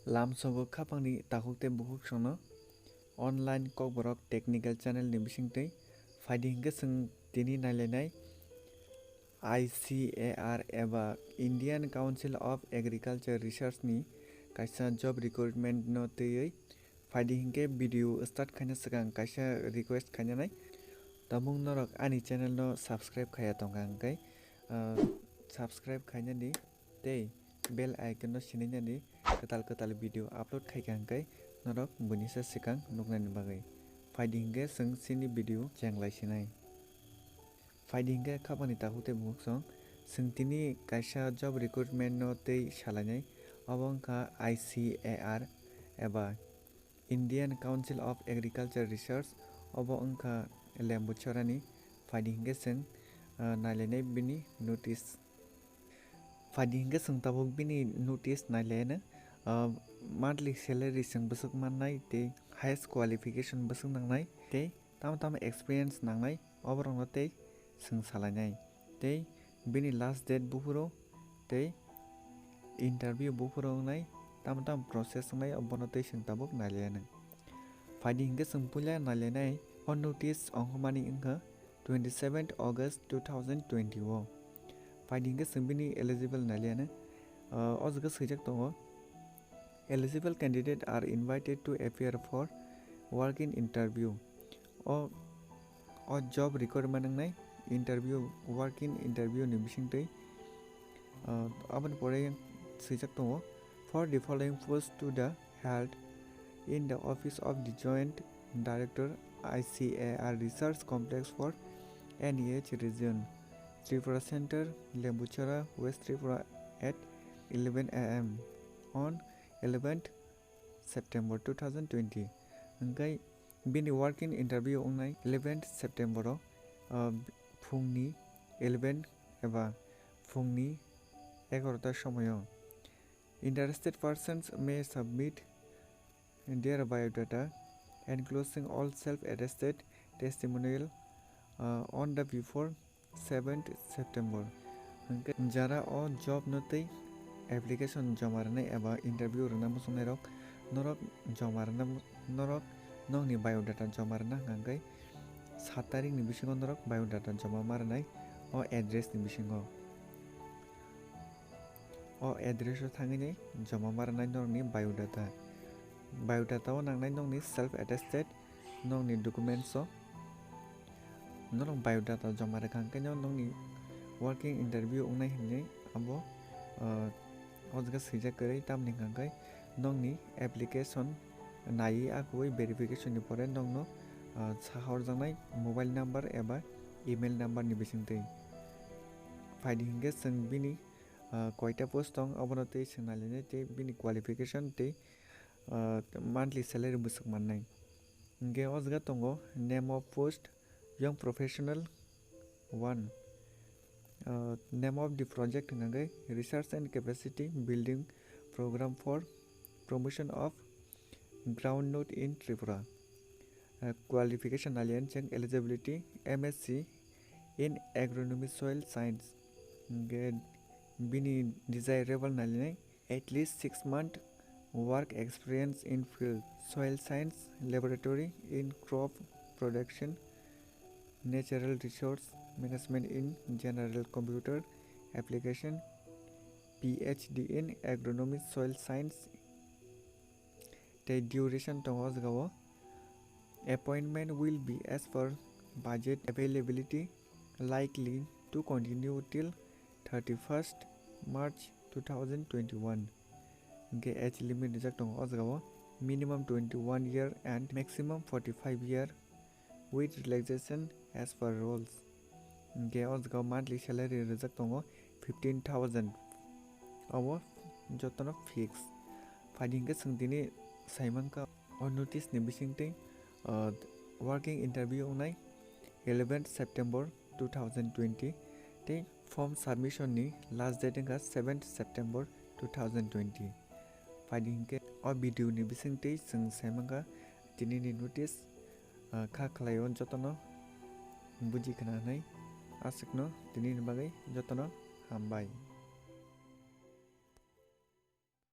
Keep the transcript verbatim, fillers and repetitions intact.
Lamsogo khapangni takhuk tei bukhuk songno online Kokborok technical channel ni bisingtwi phaidi hinkhe chwng tini nailainai I C A R eba Indian Council of Agriculture Research ni kaisa job recruitment no twiwi. Phaidi hinkhe video start khaina swkang kaisa request khainanai. Tabuk norok ani channel no subscribe khaiya tongkha hinkhe, ah, subscribe khainani tei bell icon no sinai nani, kwtal kwtal video upload khaikha hinkhe norok buinisa swkang nuknani bagwi. Phaidi hinkhe chwng chini video chenglai sinai. Phaidi hinkhe khapangni takhuk tei bukhuk song, chwng tini kaisa job recruitment no tei salainai, obo wngkha I C A R eba Indian Council of Agriculture Research, obo wngkha Lembuchorani. Phaidi hinkhe chwng, ah, nailainai bini notice. Phaidi hinkhe chwng tabuk bini notice nailaino, ah, monthly salary chwng bwswk mannai tei highest qualification bwswk nangnai tei tamo tamo experience nangnai, oborokno tei chwng salainai. Tei bini last date buphuru tei interview buphuru wngnai, tamo tamo process wngnai, obono tei chwng tabuk nailainai. Phaidi hinkhe chwng puila nailainai o notice ongkhormani wngkha twenty seventh August two thousand twenty o. Phaidi hinkhe chwng bini eligible nailainai, ah, o jaga swijak tongo, "Eligible candidate are invited to appear for walk-in interview." O, o job recruitment wngnai interview, walk-in interview ni bisingtwi. Ah, aboni pore swijak tongo, "For the following post to the held in the office of the Joint Director, I C A R Research Complex for N E H Region, Tripura Center, Lembuchora, West Tripura at eleven A M on eleventh September two thousand twenty." Hwnkhe bini walk-in interview wngnai eleventh September o, ah, phungni eleven eba phungni egarota somoio. Interested persons may submit their biodata, enclosing all self-attested testimonial, uh, on the before seventh September. Hwnkhe jara o job no tei application joma rwnai eba interview rwna muchungnairok, norok joma rwna mu-, norok nokni biodata joma rwna hwnkhe sat tarikni bisingo norok biodata joma ma rwnai o address ni bisingo. O address o thangwi joma ma rwnai norokni biodata. Biodata o nangnai nokni self attested, nokni documents o. Norok biodata joma rwkha hwnkhe no nokni working interview wngnai hinwi abo, ah, o jaga swijak kwrwi, tamni hwnkha hwnkhe nokni application naiwi akwui verification ni pore nokno, ah, sahorjaknai mobile number eba email number ni bisingtwi. Phaidi hinkhe chwng bini, ah, koita post tong, abono tei chwng nailainai tei bini qualification tei, ah, monthly salary bwswk mannai. Hinkhe o jaga tongo name of post, young professional one. Uh, name of the project hwnkhe Research and Capacity Building Program for Promotion of Groundnut in Tripura. Uh, qualification nalian cheng eligibility M S C in Agronomy Soil Science. Hinkhe bini desirable nalian at least six month work experience in field, soil science laboratory, in crop production, natural resource management, in general computer application, P H D in agronomy, soil science. Tei duration tongo o jaga o. Appointment will be as per budget availability, likely to continue till thirty-first March two thousand twenty-one. Hinkhe age limit rijak tongo o jaga o, minimum twenty-one year and maximum forty-five year with relaxation as per rules. Hinkhe o jaga o monthly salary rijak tongo fifteen thousand, abo jotono fix. Phaidi hinkhe chwng tini saimankha o notice ni bisingtwi, uh, working interview wngnai eleventh September two thousand twenty tei form submission ni last date wngkha seventh September two thousand twenty. Phaidi hinkhe o video ni bisingtwi chwng saimankha tinini notice, ah, kha khlaio jotono buji khna hwnwi. Aswkno tinini bagwi jotono hambai.